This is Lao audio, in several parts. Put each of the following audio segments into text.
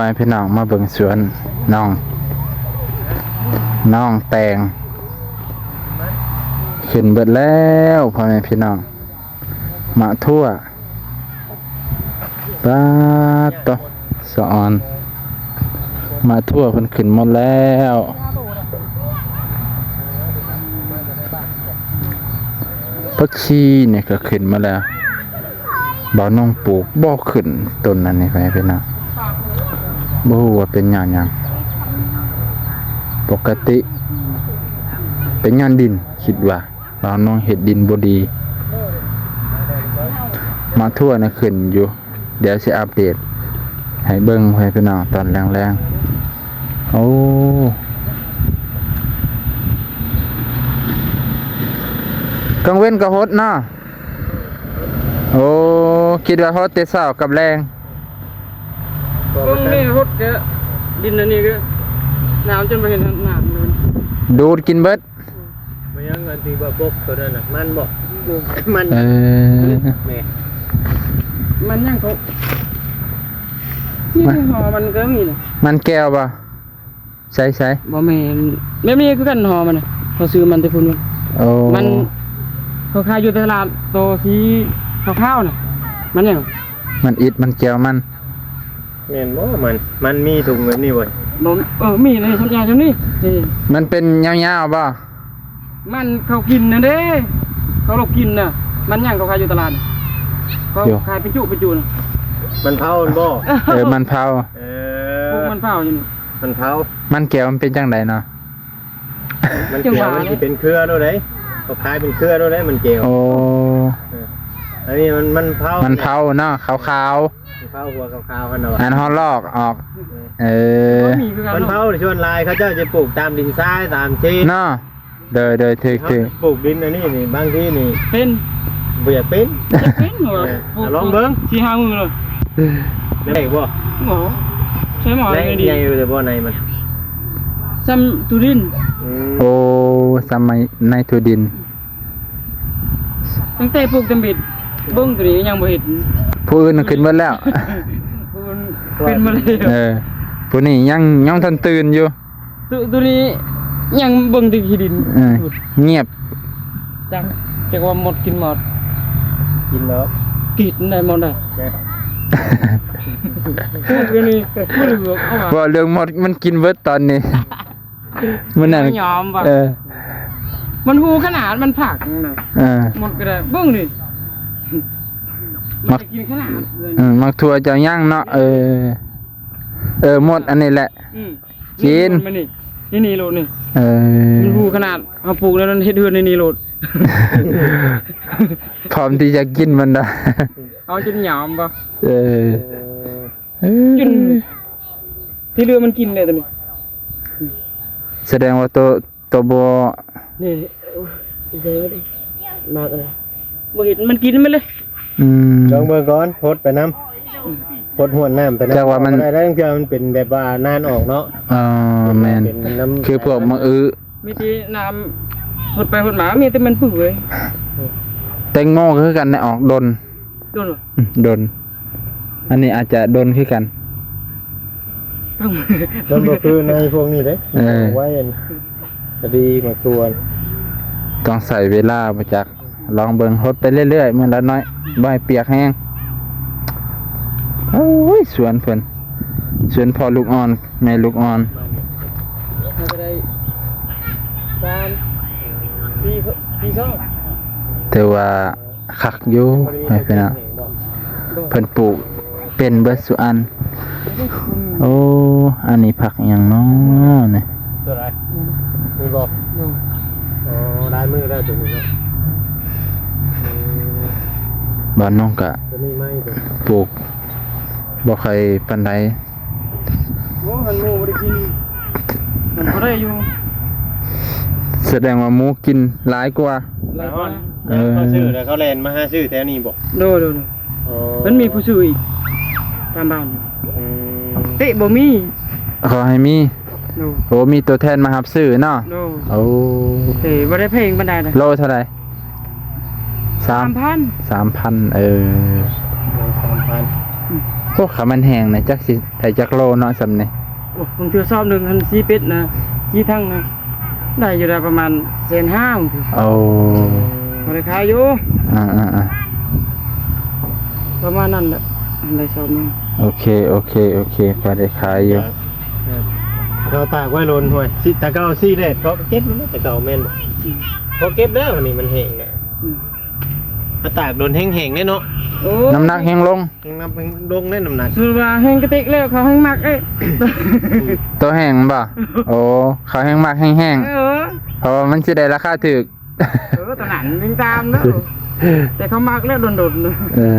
ໄປພີ່ນ້ອງ ມາເບິ່ງສວນນ້ອງ ນ້ອງແຕງ ຂຶ້ນເບິດແລ້ວພໍ່ແມ່ພີ່ນ້ອງ ໝາກຖົ່ວ ປາດໂຕ ສະອອນ ໝາກຖົ່ວເພິ່ນຂຶ້ນໝົດແລ້ວ ຜັກຊີນີ້ກໍຂຶ້ນມາແລ້ວ. ບ່າວນ້ອງປູກບໍ່ຂຶ້ນຕົ້ນອັນນີ້ໄປພີ່ນ້ອງ ບໍ່ຮູ້ວ່າເປັນຍ້ອນຫຍັງ ປົກກະຕິເປັນຍ້ອນດິນ ຄິດວ່າບ່າວນ້ອງເຮັດດິນບໍ່ດີ ໝາກຖົ່ວນະຂຶ້ນຢູ່ ດຽວຊິອັບເດດໃຫ້ເບິ່ງໃຫ້ພີ່ນ້ອງຕອນແລງໆ ໂອ້ ກາງເວັນກໍຫົດເນາະ. ໂອ້ ຄິດວ່າຫົດແຕ່ເຊົ້າກັບແລງ ເບິ່ງນີ້ຫົດແຕ່ດິນອັນນີ້ກໍໜາວຈົນບໍ່ເຫັນນ້ຳເລີຍ ດູດກິນເບິດ ມັນຍັງອັນທີ່ວ່າບົກຕົວນັ້ນນະ ມັນບໍ່ ມັນ ເອີ ແມ່ ມັນຫຍັງເກາະ ນີ້ຫໍມັນກໍມີນະ ມັນແກ້ວບໍ່? ໃສໆ ບໍ່ແມ່ນ ແບບນີ້ຄືກັນຫໍມັນນະ ເຂົາຊື້ມັນແຕ່ພຸ້ນ ໂອ້ ມັນ ເຂົາຂາຍຢູ່ຕະຫຼາດໂຕສີຂາວໆນະ ມັນຫຍັງ ມັນອິດມັນແກ້ວມັນ ແມ່ນບໍ່? ມັນ ມັນມີຖົງແບບນີ້ບໍ່? ບໍ່ ເອີ ມີໃນສັນຍາສ່ຳນີ້ ນີ້ ມັນເປັນຍາວໆບໍ່? ມັນເຂົາກິນນັ້ນເດ້ ເຂົາລອກກິນນະ ມັນຫຍັງເຂົາຂາຍຢູ່ຕະຫຼາດ ເຂົາຂາຍເປັນຈຸເປັນຈຸນະ ມັນເຜົາຫັ້ນບໍ່? ເອີ ມັນເຜົາ ເອີ ມັນເຜົາຢູ່ນີ້ ມັນເຜົາ ມັນແກ້ວມັນເປັນຈັ່ງໃດເນາະ? ມັນແກ້ວມັນຊິເປັນເຄືອໂລດເດ້ ເຂົາຂາຍເປັນເຄືອໂລດເດ້ ມັນແກ້ວ ໂອ້ ເອີ ອັນນີ້ມັນ ມັນເຜົາ ມັນເຜົາເນາະ ຂາວໆ ມັນເຜົາຫົວຂາວໆຫັ້ນນະ ອັນເຮົາລອກອອກ ເອີ ເອີ ມັນເຜົາ ສ່ວນຫຼາຍເຂົາເຈົ້າຈະປູກຕາມດິນຊາຍ ຕາມເຊ ເນາະ ໂດຍ ໂດຍ ຖືກ ຖືກ ປູກດິນອັນນີ້ນີ້ ບາງທີນີ້ເປັນ ບໍ່ຢາກເປັນ ເປັນເນາະ ເອີ ລອງເບິ່ງ ສີ່ຫ້າມື້ແລ້ວ ໄດ້ບໍ່? ບໍ່ ໃຊ້ໝໍໃຫຍ່ ໃຫຍ່ຢູ່ແຕ່ບໍ່ໃນມັນ ສ່ຳຕູ້ດິນ ອືມ ໂອ້ ສ່ຳໃນຕູ້ດິນ ຕັ້ງແຕ່ປູກຕຳເບັດ ເບິ່ງໂຕນີ້ຍັງບໍ່ເຫັນ ຜູ້ອື່ນນະຂຶ້ນເບິດແລ້ວ ຜູ້ອື່ນຂຶ້ນມາແລ້ວ ເອີ ຜູ້ນີ້ຍັງ ຍັງບໍ່ທັນຕື່ນຢູ່ ໂຕ ໂຕນີ້ຍັງເບິ່ງແຕ່ຂີ້ດິນ ເອີ ງຽບ ຈັກ ຈັກວ່າໝົດກິນໝົດ ກິນແລ້ວ ກິນໄດ້ໝົດນະ ເວົ້າເລື່ອງໝົດມັນກິນເບິດຕອນນີ້ ມື້ນັ້ນຍອມບໍ່ ເອີ ມັນຮູ້ຂະໜາດມັນຜັກນະ ເອີ ໝົດກໍໄດ້ ເບິ່ງນີ້ ມັກ ມັນກິນຂະໜາດເລີຍ ເອີ ໝາກຖົ່ວເຈົ້າຍັງເນາະ ເອີ ເອີ ໝົດອັນນີ້ແຫຼະ ອືມ ກິນ ມັນນີ້ ນີ້ໂລດນີ້ ເອີ ມັນຮູ້ຂະໜາດເຮົາປູກແລ້ວນັ້ນ ເຮັດເຮືອນໃນນີ້ໂລດ ພ້ອມທີ່ຈະກິນມັນດາ ເອົາຈົນຍອມບໍ່ ເອີ ເອີ ຈົນທີ່ເຫຼືອມັນກິນແລ້ວໂຕນີ້ ສະແດງວ່າໂຕ ໂຕບໍ່ ນີ້ ມາກະ ບໍ່ເຫັນມັນກິນມັນເລີຍ ອືມ ລອງເບິ່ງກ່ອນ ຫົດໄປນຳ ຫົດຫ້ວນນ້ຳໄປນຳ ຈັກວ່າມັນ ໄດ້ ລາງເທື່ອມັນເປັນແບບວ່ານານອອກເນາະ ອໍ ແມ່ນ ເປັນນ້ຳ ຄືພວກໝາກອຶ ມີແຕ່ນ້ຳຫົດໄປຫົດມາ ມີແຕ່ມັນປຶ້ຍ ແຕງໂມກໍຄືກັນ ໄດ້ອອກດົນ ດົນບໍ່? ອືມ ດົນ ອັນນີ້ອາດຈະດົນຄືກັນ ມັນບໍ່ຄືໃນພວກນີ້ເດ້ ເອີ ໄວ້ອັນ ກະດີໝາກຖົ່ວ ຕ້ອງໃຊ້ເວລາບໍ່ຈັກ ລອງເບິ່ງ ຫົດໄປເລື້ອຍໆ ມື້ລະໜ້ອຍ ບໍ່ໃຫ້ປຽກແຮງ ໂອ້ຍ ສວນເພິ່ນ ສວນພໍ່ລູກອ່ອນ ແມ່ລູກອ່ອນ ເຮົາກໍໄດ້ສາມ ສີ່ ສີ່ຊ່ອງ ຖືວ່າ ຄັກຢູ່ໃຫ້ພີ່ນ້ອງ ເພິ່ນປູກເປັນເບິດສູ່ອັນ ໂອ້ ອັນນີ້ຜັກອີ່ຫຍັງເນາະນີ້ ຕົວໃດ ນີ້ບໍ່ ໂອ້ ຫຼາຍມື້ແລ້ວຕົວນີ້ເນາະ ອືມ ບ້ານນ້ອງກະ ຕົວນີ້ໃໝ່ ປູກບໍ່ຄ່ອຍປານໃດ ໂອ້ ມັນໝູບໍ່ໄດ້ກິນ ມັນພໍໄດ້ຢູ່ ສະແດງວ່າໝູກິນຫຼາຍກວ່າ ຫຼາຍກວ່າ ເອີ ເຂົາຊື້ແລ້ວເຂົາແລ່ນມາຫາຊື້ແຖວນີ້ບໍ່? ໂດຍ ໂດຍ ໂອ້ ມັນມີຜູ້ຊື້ອີກຕາມບ້ານ ອືມ ເຕະບໍ່ມີ ເຂົາໃຫ້ມີ ໂດຍ ໂອ້ ມີຕົວແທນມາຮັບຊື້ເນາະ ໂດຍ ໂອ້ ເອີ ບໍ່ໄດ້ແພງປານໃດນະ ໂລເທົ່າໃດ? ສາມ ສາມພັນ ສາມພັນ ເອີ ສາມພັນ ອືມ ໂອ້ ຄັນມັນແຫ້ງນະ ຈັກຊິໄດ້ຈັກໂລເນາະ ສ່ຳນີ້. ໂອ້ ບາງເທື່ອຊອບໜຶ່ງຫັ້ນ ສີ່ເປັດນະ ສີ່ຖັງນະ ໄດ້ຢູ່ໄດ໋ປະມານແສນຫ້າ. ໂອ້ ພໍໄດ້ຂາຍຢູ່. ອ່າໆໆ ປະມານນັ້ນແຫຼະ ໄດ້ຊອບໜຶ່ງ. ໂອເຄ ໂອເຄ ໂອເຄ ພໍໄດ້ຂາຍຢູ່. ເຮົາຕາກໄວ້ດົນຫ້ວຍ ຊິ ແຕ່ເກົ່າຊິແດດ ເພາະເກັບມັນ ແຕ່ເກົ່າແມ່ນບໍ່? ອືມ ພໍເກັບແລ້ວ ອັນນີ້ມັນແຫ້ງແລ້ວ. ອືມ ຖ້າຕາກດົນແຫ້ງໆເດ້ເນາະ. ໂອ້ ນ້ຳໜັກແຮ່ງລົງ ແຮ່ງນ້ຳ ແຮ່ງລົງເດ້ນ້ຳໜັກ. ຄືວ່າແຫ້ງກະຕິກແລ້ວ ເຂົາແຮ່ງມັກເດ້. ໂຕແຫ້ງມັນບໍ່? ໂອ້ ເຂົາແຮ່ງມັກແຫ້ງໆ. ເອີ ເພາະວ່າມັນຊິໄດ້ລາຄາຖືກ. ເອີ ຕອນນັ້ນຍິງຕາມເນາະ ແຕ່ເຂົາມັກແລ້ວດົນໆ. ເອີ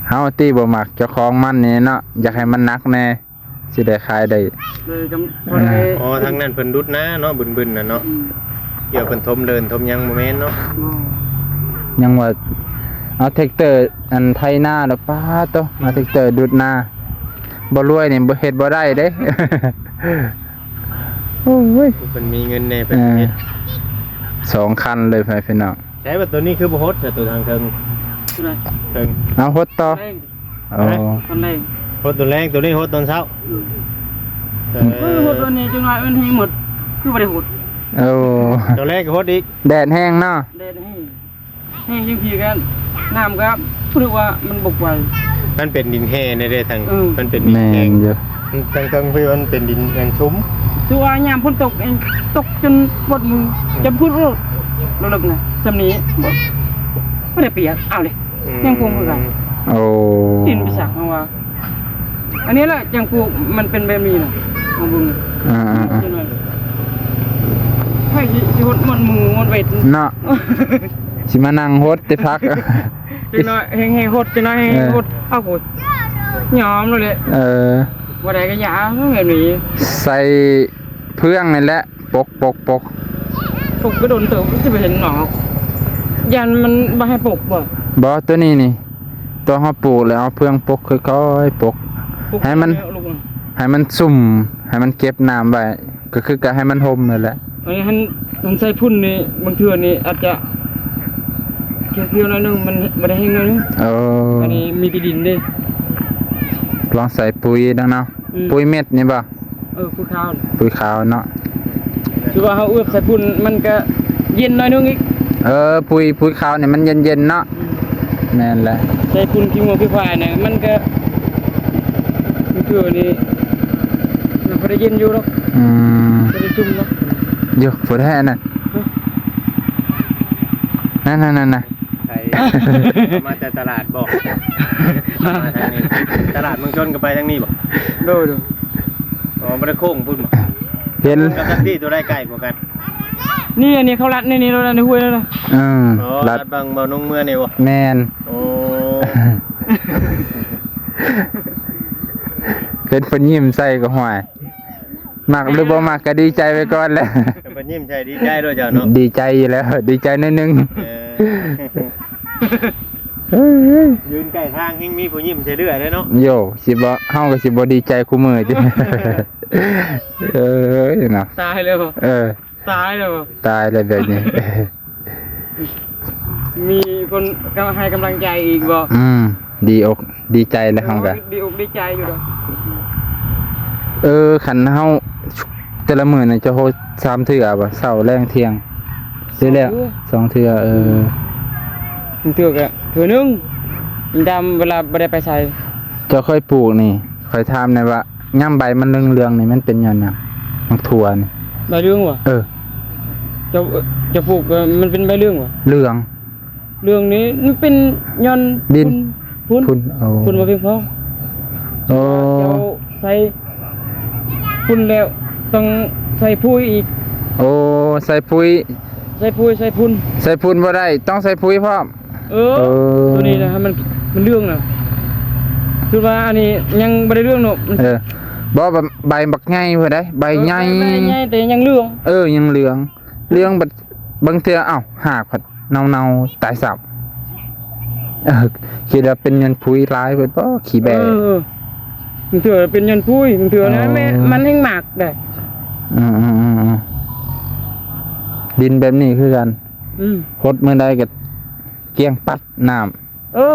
ເຮົາຕິບໍ່ມັກເຈົ້າຂອງມັນນີ້ເນາະ ຢາກໃຫ້ມັນໜັກແດ່. ຊິໄດ້ຂາຍໄດ້ ເອີ ກຳ ພໍໄດ້. ອໍ ທາງນັ້ນເພິ່ນດຸດນາເນາະ ບຶນໆນະເນາະ. ອືມ ດຽວເພິ່ນຖົມເລີນຖົມຫຍັງບໍ່ແມ່ນເນາະ. ອໍ ຍັງວ່າເອົາແທັກເຕີອັນໄຖນາແລ້ວ ປາດໂຕ ເອົາແທັກເຕີດຸດນາ. ບໍ່ລວຍນີ້ບໍ່ເຮັດບໍ່ໄດ້ເດ້. ໂອ້ຍ ເພິ່ນມີເງິນແດ່ເພິ່ນເຮັດ ເອີ ສອງຄັນເລີຍ ພີ່ນ້ອງ. ໃຊ້ວ່າໂຕນີ້ຄືບໍ່ຫົດ ແຕ່ໂຕທາງເທິງ ໂຕໃດ? ເທິງ ເອົາຫົດຕໍ່. ໂອ້ ຮະ? ຕອນແລງ ຫົດຕອນແລງ ໂຕນີ້ຫົດຕອນເຊົ້າ. ອືມ ເອີ ເອີ ຫົດຕອນນີ້ຈັກໜ້ອຍມັນແຫ້ງໝົດ ຄືບໍ່ໄດ້ຫົດ. ໂອ້ ຕອນແລງກໍຫົດອີກ ແດດແຮງເນາະ. ແດດແຮງ ແຫ້ງຈັ່ງຊີ້ກໍນ້ຳກໍຮູ້ສຶກວ່າມັນບົກໄວ. ມັນເປັນດິນແຮ່ແນ່ເດ້ ທາງ ເອີ ມັນເປັນດິນແຫ້ງ ແມ່ນຢູ່ ທາງເທິງພີ້ມັນເປັນດິນແຫ້ງຊຸ່ມ. ຄືວ່າຍາມຝົນຕົກເອງ ຕົກຈົນປວດມື ອືມ ຈະພຸດໂລດ ເລິກນະ ສ່ຳນີ້ບໍ່ ບໍ່ໄດ້ປຽກ ເອົາເລີຍ ອືມ ຍັງຄົງຄືກັນ. ໂອ້ ດິນໄປສັກເຮົາວ່າ ອັນນີ້ແຫຼະຈັ່ງປູກ ມັນເປັນແບບນີ້ນະ ມາເບິ່ງ. ອ່າໆໆ ໃຜຊິ ຊິຫົດມ່ວນມືມ່ວນເວັດເນາະ ຊິມານັ່ງຫົດແຕ່ຜັກ. ຈັກໜ້ອຍແຮງໆຫົດ ຈັກໜ້ອຍແຮງໆຫົດ ເອີ ເອົາພຸ້ນ ຍອມໂລດແຫຼະ. ເອີ ບໍ່ໄດ້ກໍຢ່າ ແບບນີ້ ໃສ່ເຟືອງນີ້ແຫຼະ ປົກໆໆ ປົກກໍດົນເຕີບ ຊິໄປເຫັນໜອກ ຢ້ານມັນບໍ່ໃຫ້ປົກບໍ່? ບໍ່ ໂຕນີ້ນີ້ ໂຕເຮົາປູກແລ້ວເອົາເຟືອງປົກ ຄ່ອຍໆປົກ ປົກ ໃຫ້ມັນ ໃຫ້ມັນຊຸ່ມ ໃຫ້ມັນເກັບນ້ຳໄວ້ ກໍຄືກະໃຫ້ມັນຮົ່ມນັ້ນແຫຼະ. ອັນນີ້ຫັ້ນ ມັນໃສ່ຝຸ່ນນີ້ ບາງເທື່ອນີ້ອາດຈະຂຽວໆໜ້ອຍໜຶ່ງ ມັນບໍ່ໄດ້ແຫ້ງໜ້ອຍໜຶ່ງ. ເອີ ອັນນີ້ມີແຕ່ດິນເດ້ ລອງໃສ່ປຸ໋ຍເນາະ. ອືມ ປຸ໋ຍເມັດນີ້ບໍ່? ເອີ ປຸ໋ຍຂາວ ປຸ໋ຍຂາວເນາະ. ຄືວ່າເຮົາເອືອບໃສ່ຝຸ່ນ ມັນກະເຢັນໜ້ອຍໜຶ່ງອີກ. ເອີ ປຸ໋ຍ ປຸ໋ຍຂາວນີ້ມັນເຢັນໆເນາະ. ອືມ ແມ່ນແຫຼະ ໃສ່ຝຸ່ນຂີ້ງົວຂີ້ຄວາຍນະ ມັນກະ ຄືນີ້ ມັນບໍ່ໄດ້ເຢັນຢູ່ດອກ. ອືມ ບໍ່ໄດ້ຊຸ່ມດອກ. ຢູ່ຜູ້ໃດອັນນັ້ນ? ຮະ? ນັ້ນໆໆໆ ໃຜ ເອົາມາແຕ່ຕະຫຼາດບໍ່? ມາທາງນີ້ ຕະຫຼາດເມືອງຊົນກໍໄປທາງນີ້ບໍ່? ໂດຍໆ. ອໍ ບໍ່ໄດ້ໂຄ້ງພຸ້ນບໍ່? ເຫັນ ກັບທາງທີ່ຕົວໃດໃກ້ກວ່າກັນ? ນີ້ ອັນນີ້ເຂົາລັດໃນນີ້ໂລດ ໃນຫ້ວຍໂລດ. ເອີ ອໍ ລັດ ລັດບັງເບົານົງເມືອນີ້ບໍ່? ແມ່ນ. ໂອ້ ເຫັນເພິ່ນຍິ້ມໃສ່ກໍຫ້ວຍ ມັກຫຼືບໍ່ມັກກໍດີໃຈໄວ້ກ່ອນແຫຼະ. ເພິ່ນຍິ້ມໃສ່ດີໃຈໂລດເຈົ້າເນາະ. ດີໃຈຢູ່ແລ້ວ ດີໃຈໜ້ອຍໜຶ່ງ. ເອີ ເອີຍ ຢືນໃກ້ທາງແຮ່ງມີຜູ້ຍິ້ມໃສ່ເລື້ອຍເດ້ເນາະ. ໂຢ ຊິບໍ່ ເຮົາກໍຊິບໍ່ດີໃຈຄູ່ມື້ຕິ. ເອີຍເນາະ ຕາຍແລ້ວບໍ່? ເອີ ຕາຍແລ້ວບໍ່? ຕາຍແລ້ວແບບນີ້. ມີຄົນກໍໃຫ້ກຳລັງໃຈອີກບໍ່? ອືມ ດີອົກດີໃຈແລ້ວເຮົາກໍ ດີອົກດີໃຈຢູ່ດອກ. ເອີ ຄັນເຮົາ ແຕ່ລະມື້ນີ້ເຈົ້າໂຮດສາມເທື່ອບໍ່? ເຊົ້າ ແລງ ທ່ຽງ ຫຼືແລ້ວ ສອງເທື່ອ. ສອງເທື່ອ ເອີ ບາງເທື່ອກໍເທື່ອໜຶ່ງ ຍາມເວລາບໍ່ໄດ້ໄປໃສ. ເຈົ້າເຄີຍປູກນີ້ ຂ້ອຍຖາມແດ່ວ່າ ຍາມໃບມັນເຫຼືອງໆນີ້ ມັນເປັນຍ້ອນຫຍັງ? ໝາກຖົ່ວນີ້ ໃບເຫຼືອງຫວາ? ເອີ ເຈົ້າ ເຈົ້າປູກ ມັນເປັນໃບເຫຼືອງຫວາ? ເຫຼືອງ ເຫຼືອງນີ້ມັນເປັນຍ້ອນດິນ ຝຸ່ນ ຝຸ່ນ ຝຸ່ນ ໂອ້ ຝຸ່ນບໍ່ພຽງພໍ. ໂອ້ ເຈົ້າໃສ່ຝຸ່ນແລ້ວ ຕ້ອງໃສ່ປຸ໋ຍອີກ. ໂອ້ ໃສ່ປຸ໋ຍ ໃສ່ປຸ໋ຍ ໃສ່ຝຸ່ນ ໃສ່ຝຸ່ນບໍ່ໄດ້ ຕ້ອງໃສ່ປຸ໋ຍພ້ອມ. ເອີ ເອີ ໂຕນີ້ນະ ມັນ ມັນເຫຼືອງນະ ຄືວ່າອັນນີ້ຍັງບໍ່ໄດ້ເຫຼືອງເນາະ. ເອີ ບໍ່ ໃບບັກໃຫຍ່ພຸ້ນໃດ໋ ໃບໃຫຍ່ ເອີ ໃບໃຫຍ່ແຕ່ຍັງເຫຼືອງ. ເອີ ຍັງເຫຼືອງ ເຫຼືອງບັດ ບາງເທື່ອ ເອົ້າ ຮາກພັດເນົ່າໆຕາຍຊ້ຳ. ເອີ ຄິດວ່າເປັນຍ້ອນປຸ໋ຍຫຼາຍເບິດບໍ່? ຂີ້ແບ້. ເອີ ບາງເທື່ອເປັນຍ້ອນປຸ໋ຍ ບາງເທື່ອນະ ອໍ ແມ່ນ ມັນແຮ່ງໝາກໄດ໋. ອືມໆໆໆ ດິນແບບນີ້ຄືກັນ. ອືມ ຫົດມື້ໃດກໍກ້ຽງປັດນ້ຳ. ເອີ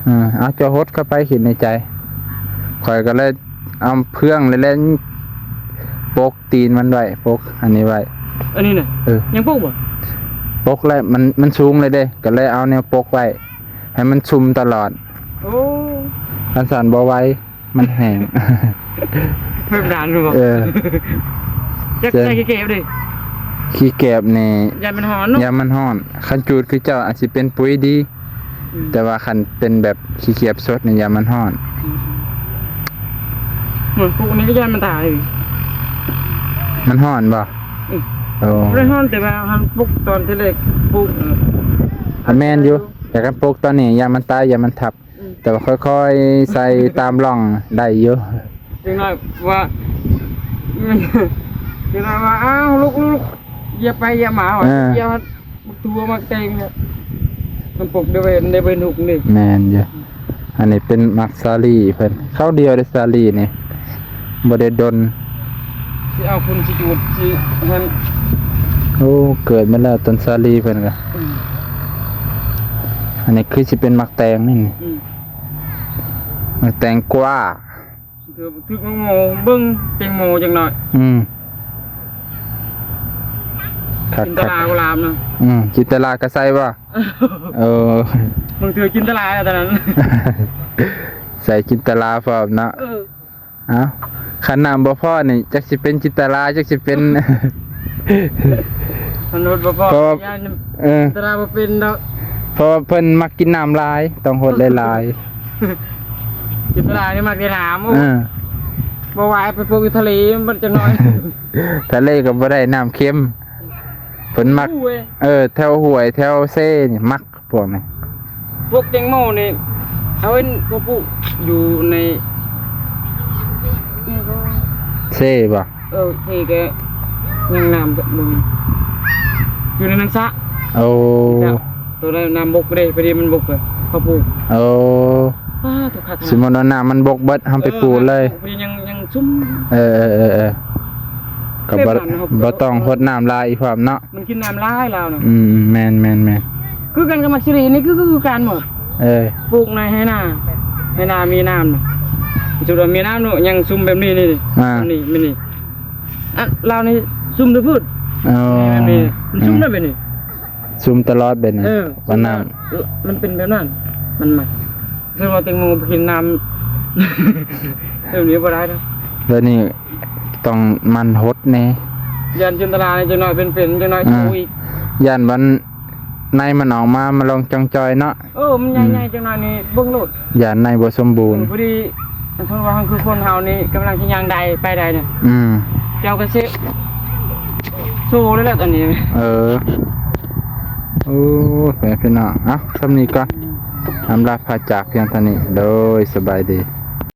ເອີ ເອົາ ເຈົ້າຫົດເຂົ້າໄປ ຄິດໃນໃຈ ຂ້ອຍກໍເລີຍເອົາເຟືອງແລ້ວແຫຼະປົກຕີນມັນໄວ້ ປົກອັນນີ້ໄວ້. ອັນນີ້ນະ? ເອີ ຍັງປົກບໍ່? ປົກແລ້ວ ມັນ ມັນສູງເລີຍເດ້ ກໍເລີຍເອົາແນວປົກໄວ້ໃຫ້ມັນຊຸ່ມຕະຫຼອດ. ໂອ້ ຄັນຊັ້ນບໍ່ໄຫວ ມັນແຫ້ງ. ແບບນັ້ນບໍ່? ເອີ ຢາກໃສ່ຂີ້ແກບເດ້. ຂີ້ແກບນີ້ ຢ້ານມັນຮ້ອນເນາະ. ຢ້ານມັນຮ້ອນ. ຄັນຈູດຄືເຈົ້າອາດຊິເປັນປຸ໋ຍດີ. ອືມ ແຕ່ວ່າຄັນເປັນແບບຂີ້ເກຍບສົດນີ້ ຢ້ານມັນຮ້ອນ. ອືມ ມັນປຸກນີ້ກໍຢ້ານມັນຕາຍ. ມັນຮ້ອນບໍ່? ອືມ ໂອ້ ບໍ່ໄດ້ຮ້ອນ ແຕ່ວ່າເຮົາປຸກຕອນທີ່ແລກປຸກ. ເອີ ກໍແມ່ນຢູ່ ແຕ່ຄັນປຸກຕອນນີ້ ຢ້ານມັນຕາຍ ຢ້ານມັນທັບ. ອືມ ແຕ່ວ່າຄ່ອຍໆໃສ່ຕາມຮ່ອງໄດ້ຢູ່. ຈັ່ງໜ້ອຍວ່າ ຈັ່ງໜ້ອຍວ່າ ອ້າວ ລຸກໆ ຢາໄປຢ່າມາວ່າ ເອີ ຢ່າມາທົ່ວມາແຕ່ງເນາະ. ມັນປົກໄດ້ເຫັນ ໄດ້ເຫັນຫຸກນີ້. ແມ່ນຢູ່. ອັນນີ້ເປັນໝາກສາລີເພິ່ນ ຄາວດຽວເດ້ສາລີນີ້ ບໍ່ໄດ້ດົນ. ຊິເອົາຝຸ່ນຊິຈູດຊິຫັ້ນ. ໂອ້ ເກີດມາແລ້ວຕົ້ນສາລີເພິ່ນກະ. ອືມ ອັນນີ້ຄືຊິເປັນໝາກແຕງນີ້. ອືມ ໝາກແຕງກວາ. ຖືກ ຖືກໝາກໂມ ເບິ່ງແຕງໂມຈັກໜ້ອຍ. ອືມ ຄັກໆ ຈິນຕະລາບໍ່ລາມນະ. ອືມ ຈິນຕະລາກໍໃສ່ບໍ່? ເອີ ບາງເທື່ອຈິນຕະລາແລ້ວຕອນນັ້ນ ໃສ່ຈິນຕະລາພ້ອມເນາະ. ເອີ ເອົ້າ ຄັນນ້ຳບໍ່ພໍນີ້ ຈັກຊິເປັນຈິນຕະລາ ຈັກຊິເປັນ ມະນຸດບໍ່ພໍ. ເພາະວ່າ ຢ້ານ ເອີ ຈິນຕະລາບໍ່ເປັນດອກ. ເພາະວ່າເພິ່ນມັກກິນນ້ຳຫຼາຍ ຕ້ອງຫົດຫຼາຍໆ. ຈິນຕະລານີ້ມັກແຕ່ນ້ຳ. ເອີ ບໍ່ວ່າໄປປົກຢູ່ທະເລມັນຈັກໜ້ອຍ ທະເລກໍບໍ່ໄດ້ ນ້ຳເຄັມ. ເພິ່ນມັກ ໂອ້ຍ ເອີ ແຖວຫ້ວຍແຖວເຊນີ້ມັກ ພວກນີ້ ພວກແຕງໂມນີ້ ເຮົາເຫັນເຂົາປູກຢູ່ໃນ ເຊບໍ່? ເອີ ເຊກໍຍັງນ້ຳບໍ່ ຢູ່ໃນນັ້ນຊະ. ໂອ້ ໂຕໃດນ້ຳບົກເດ້ ພໍດີມັນບົກ ເຂົາປູກ. ໂອ້ ວ້າ ໂຕຄັກຂະໜາດ ສົມມຸດວ່ານ້ຳມັນບົກເບິດ ເຮົາໄປປູກເລີຍ. ເອີ ຍັງ ຍັງຊຸ່ມ. ເອີ ເອີ ເອີ ເອີ ກໍບໍ່ ບໍ່ຕ້ອງຫົດນ້ຳຫຼາຍອີກພ້ອມເນາະ. ມັນກິນນ້ຳຫຼາຍລາວນະ. ອືມ ແມ່ນໆໆ ຄືກັນກັບໝາກສາລີນີ້ ຄື ຄືກັນໝົດ. ເອີ ປູກໃນໄຮ່ນາ ໄຮ່ນາມີນ້ຳນະ. ສົມມຸດວ່າມີນ້ຳເນາະ ຍັງຊຸ່ມແບບນີ້ນີ້. ອ່າ ນີ້ ນີ້ ອັນລາວນີ້ຊຸ່ມແຕ່ພຸ້ນ. ອໍ ນີ້ ມັນຊຸ່ມໄດ້ແບບນີ້ ຊຸ່ມຕະຫຼອດແບບນີ້. ເອີ ວ່ານ້ຳ ເອີ ມັນເປັນແບບນັ້ນ ມັນ ມັນ ຄືວ່າແຕງໂມໄປກິນນ້ຳ ແບບນີ້ບໍ່ໄດ້ນະ. ແບບນີ້ຕ້ອງໝັ່ນຫົດແດ່. ຢ້ານຈິນຕະລານີ້ຈັກໜ້ອຍເປັນໆ ຈັກໜ້ອຍ ອ່າ ໂຕອີກ. ຢ້ານມັນ ໃນມັນອອກມາ ມາລອງຈ່ອງຈ່ອຍເນາະ. ເອີ ມັນໃຫຍ່ໆ ອືມ ຈັກໜ້ອຍນີ້ເບິ່ງໂລດ ຢ້ານໃນບໍ່ສົມບູນ. ເອີ ພໍດີ ສົມມຸດວ່າເຮົາຄືຄົນເຮົານີ້ກຳລັງຊິຍ່າງໄດ້ໄປໄດ້ນີ້. ອືມ ເຈົ້າກໍເຊ ໂຊເລີຍແຫຼະຕອນນີ້. ເອີ ໂອ້ ແມ່ພີ່ນ້ອງ ເອົ້າ ສ່ຳນີ້ກ່ອນ ອຳລາພາຈາກພຽງເທົ່ານີ້. ໂດຍ ສະບາຍດີ.